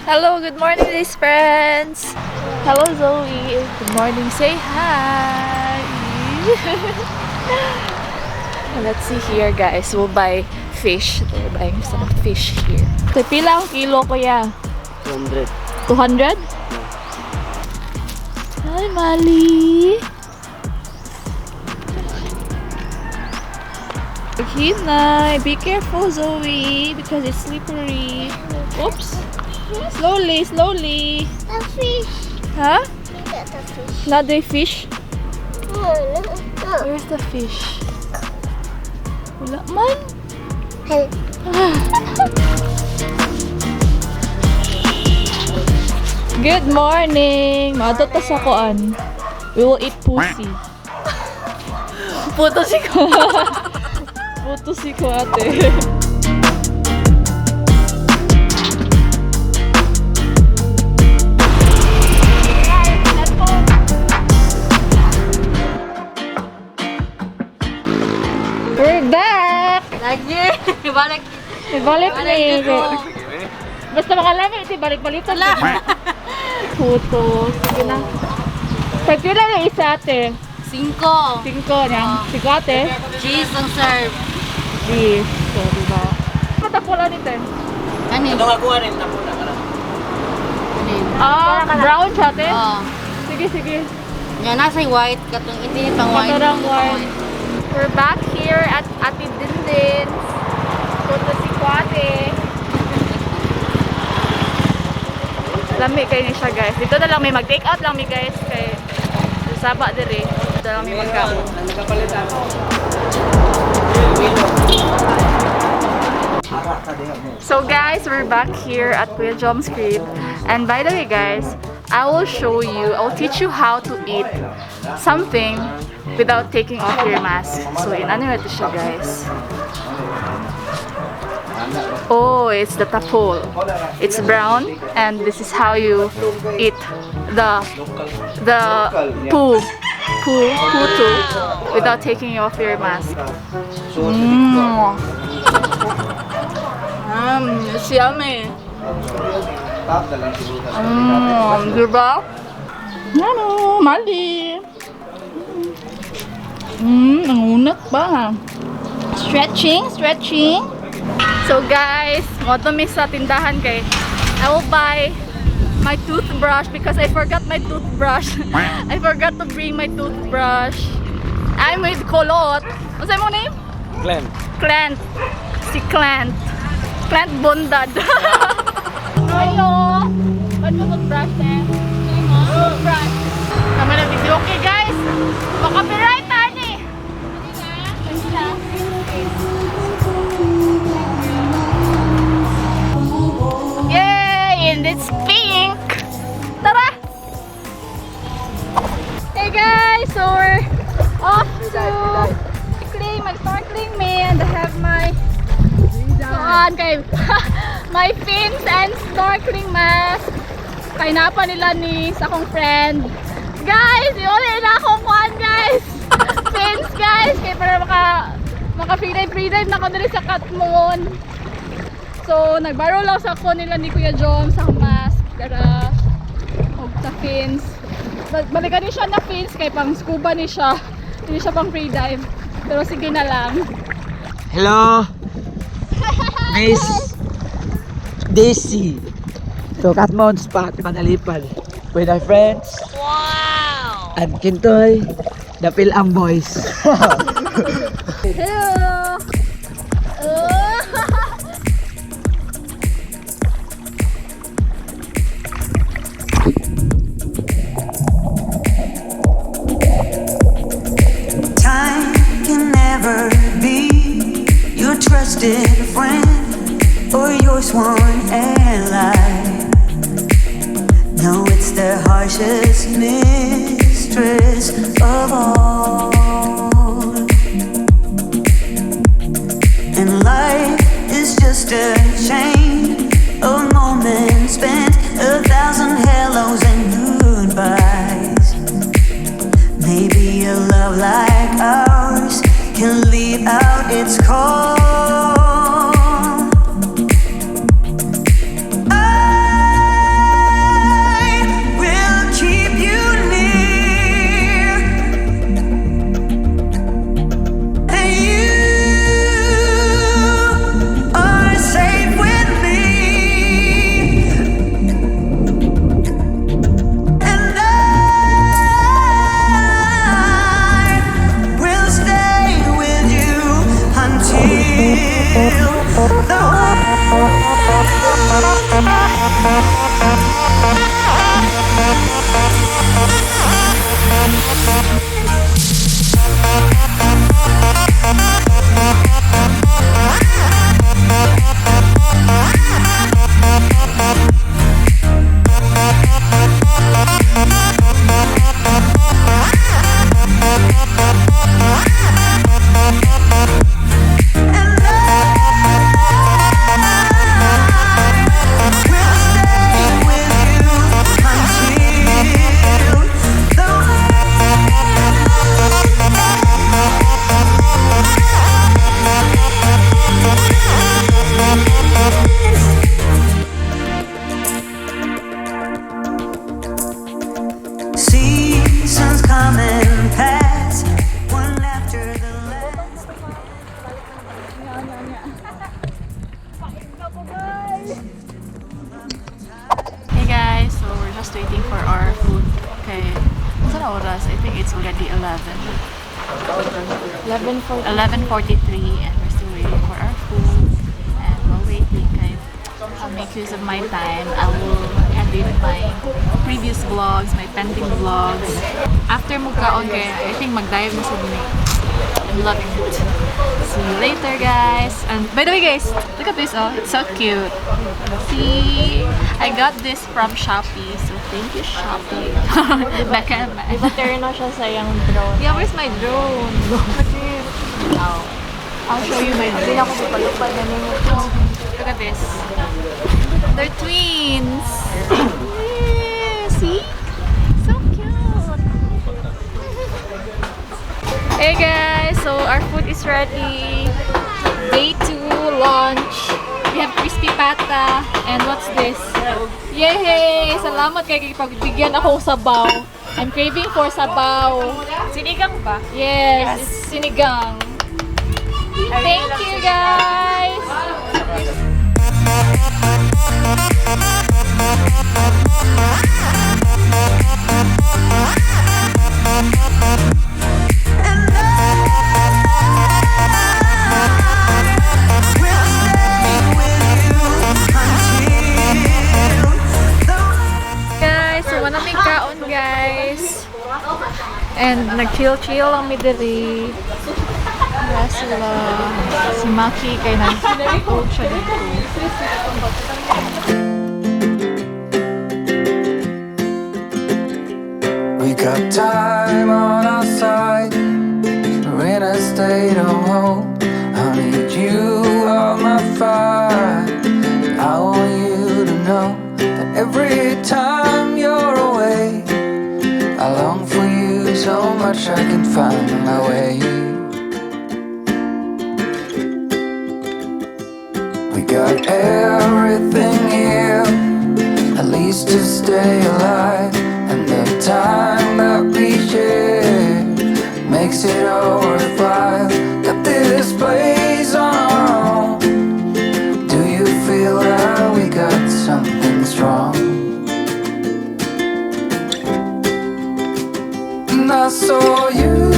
Hello, good morning, these friends. Hello, Zoe. Good morning. Say hi. Let's see here, guys. We'll buy fish. They're buying some fish here. So, pila ang kilo, kuya? 200. 200? Hi, Mali. Hinay. Be careful, Zoe, because it's slippery. Oops. Slowly, slowly. The fish. Huh? Look at the fish. Not the fish? No, no, no. Where's the fish? Wala man. Hey. Good morning! Maadto ta sa kuan. We will eat pussy. Puto si ko. Puto si ko, ate. We're back! Lagi. Balik. Ibalik ni. Basta makalami, iti balik-balikan. Puto. Sige na. Tagpila na isa, ate. Cinco. Cinco niya. Cinco, ate. Cheese ang serve. Jeez. So, diba? Matapula ni te. Kanin. Ito nga kuha rin, tapula ka na. Kanin. Ah, brown siya, ate. Oh. Sige, sige. Nga nasa white katong hindi pang white. Katarang Hindi pang white. We're back here at Ate Dindin's. Puto si Kwate. Lami kayo ni siya, guys. Dito na lang may mag-take out lang mi, guys, kay saba diri. Dito lang may magkaon. Ang nagkapalit ako. So guys, we're back here at Kuya Jom's crib. And by the way guys, I will show you, I'll teach you how to eat something without taking off your mask. So in ano ito siya, guys. Oh, it's the tapol. It's brown and this is how you eat the poo poo puto without taking off your mask. It's yummy. Diba? Ano, mali. Ang unat pa. Stretching, stretching. So guys, moto mi sa tindahan kay I will buy my toothbrush because I forgot my toothbrush. I forgot to bring my toothbrush. I'm with Kolot. What's your name? Glenn. Clint. Si Clint. Clint Bondad. Hello! Ba't mo toothbrush na? Toothbrush. Tama na video. Okay guys! Makapiright tani! Yay! And it's pink! Tara! Hey guys! So we're off to snorkeling, mag-snorkeling me and I have my kuan kay my fins and snorkeling mask. Kay napa nila ni sa akong friend. Guys, iuli na akong kuan, guys. Fins, guys, kay para maka free dive, free dive na ko diri sa Katmon. So, nagbaro lang sa ako nila ni Kuya Jom sa akong mask para og sa fins. Balikan ni siya na fins kay pang scuba ni siya. Hindi siya pang free dive. Pero sige na lang. Hello! Miss Daisy. To Katmon Spot, Panalipad. With our friends. Wow! And Kintoy, the Pilam Boys. Hello! Oh. Time can never be your trusted friend or your sworn ally. No, it's the harshest mistress of all. And life is just a chain of moments spent, a thousand hellos and goodbyes. Maybe a love like ours can leave out its call. Just waiting for our food. Okay. Unsa na oras? I think it's already 11. 11:43 and we're still waiting for our food. And while waiting, kay I'll make use of my time. I will edit my previous vlogs, my pending vlogs. After mukaon kay I think mag-dive na sad mi. I'm loving it. See you later, guys. And by the way, guys, look at this. Oh, it's so cute. See, I got this from Shopee. So thank you, Shopee. Baka man. Turn na siya sa iyang drone. Yeah, where's my drone? I'll show you my drone. Ako palupad na nimo. Look at this. They're twins. Yeah, see? So cute. Hey guys, so our food is ready. Day 2 lunch. We have crispy pata. And what's this? Yay! Salamat kay pagbigyan akong sabaw. I'm craving for sabaw. Sinigang ba? Yes, it's sinigang. Thank you, guys! And I will stay with you until the Guys, so wala may kaon, guys. And nag-chill-chill lang mi diri. Wala sila. Si Maki kay nag-coach siya dito. We got time on our side. We're in a state of hope. I need you on my fire. I want you to know that every time you're away, I long for you so much I can find my way. We got everything here, at least to stay alive. And the time that we share makes it all worthwhile. Got this place on our own. Do you feel that we got something strong? And I saw you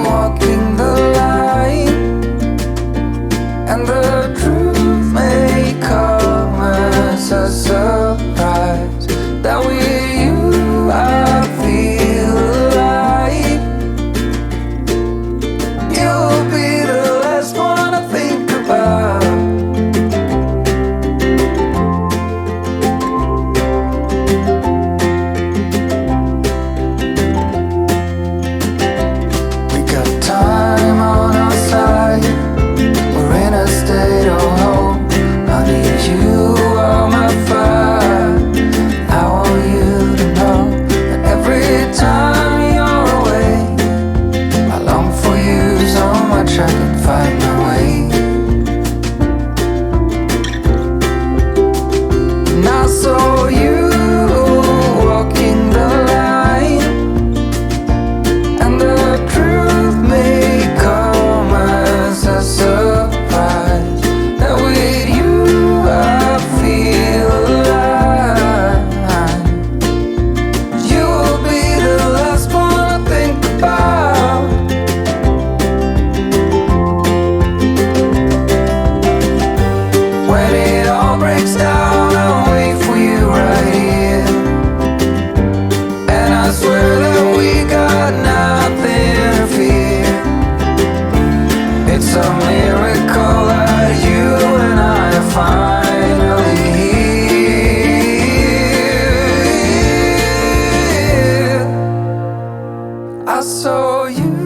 walking the line, and the truth may come as a surprise that with you I feel alive. You'll be the last one I think about. We got time on our side. We're in a state of hope. I need you on my fire. I want you to know that every time you're away, I long for you so much I can find my way. And I saw you walking the line, and the truth may come as a surprise that with you I feel alive. You will be the last one I think about. When it all breaks down, I'll wait for you right here. And I swear that we got nothing to fear. It's a miracle that you and I are finally here. I saw you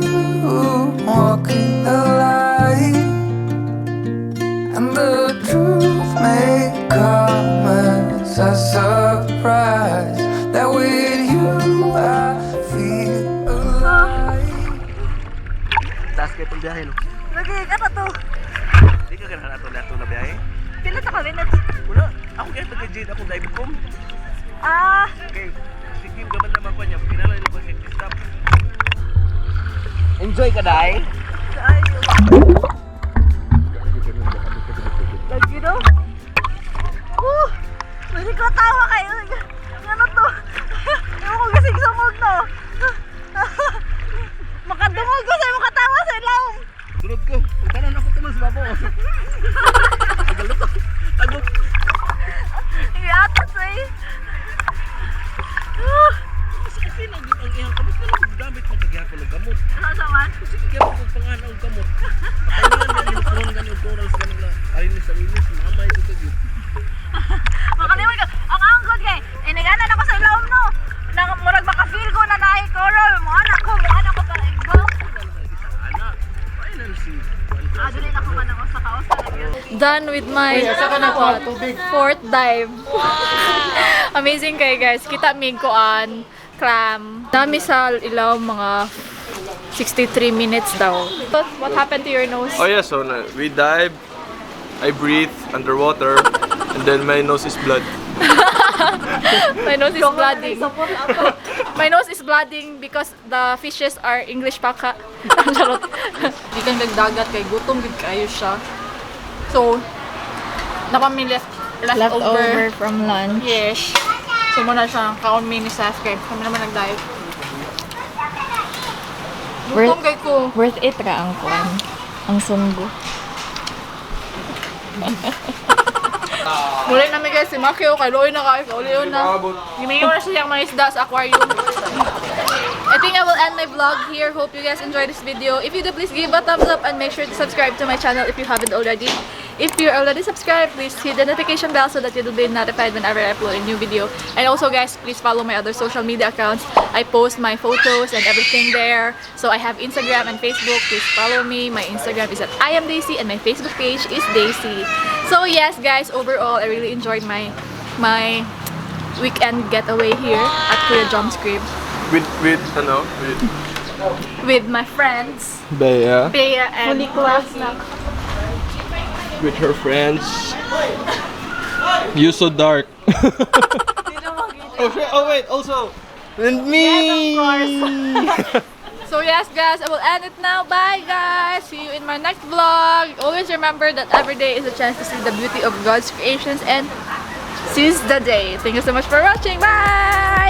walking the line, and the truth may come as a surprise that with you I feel alive. Taas kaayo itong biyahe, no? Lagi, ano to? Di ka ganahan ato na ato na biyahe? Pila ta ka minutes? Wala. Ako kaya taga Jade, ako live com. Ah, Okay. Sige, gaman naman ko niya. Kinala nila ko safety stop. Enjoy ka, dai. Ayo. Lagi no? Hindi ko tawa kayo. Ano to? Mas okay na gyud ang iyang kamot na lang gamit man kagyapon og kamot. Ano sa man? Sige gyapon kog pangan og kamot. Pangan na yung gani og corals gani na arinis arinis mamay gyud ka gyud. Makalimot ka. Ang anggod kay inigana na ko sa ilawom no. Nang murag maka-feel ko na naay coral. Mo anak ko, mo anak ko para igbo. Anak, final si Ah, dili na ko man ako sa kaos talaga. Done with my fourth dive. Amazing kayo, guys. Kita mig kuan clam. Dami sa ilaw, mga 63 minutes daw. What happened to your nose? Oh yeah, so na, we dive, I breathe underwater, and then my nose is blood. My nose is bleeding. My nose is bleeding because the fishes are English paka. Charot. Gikan kag dagat kay gutom gid kayo siya. So, napami left over. From lunch. Yes. So muna siya, kaon mi ni Seth kay kami naman nag-diet. Gutom kay ko. Worth it ra ang kuan. Ang sunggo. Muli namin guys, si Makio, kay Loy na kayo, kauliyon na. Gimingo na siya mga isda sa aquarium. I think I will end my vlog here. Hope you guys enjoyed this video. If you do, please give a thumbs up and make sure to subscribe to my channel if you haven't already. If you're already subscribed, please hit the notification bell so that you'll be notified whenever I upload a new video. And also guys, please follow my other social media accounts. I post my photos and everything there. So I have Instagram and Facebook. Please follow me. My Instagram is @IamDaisy and my Facebook page is Daisy. So yes guys, overall I really enjoyed my weekend getaway here at Kuya Jom's Crib With ano, with with my friends Bea, Bea and Fully class na. With her friends. You so dark. Oh, shit. Oh wait, also and me. So yes guys, I will end it now. Bye guys. See you in my next vlog. Always remember that every day is a chance to see the beauty of God's creations and seize the day. Thank you so much for watching. Bye!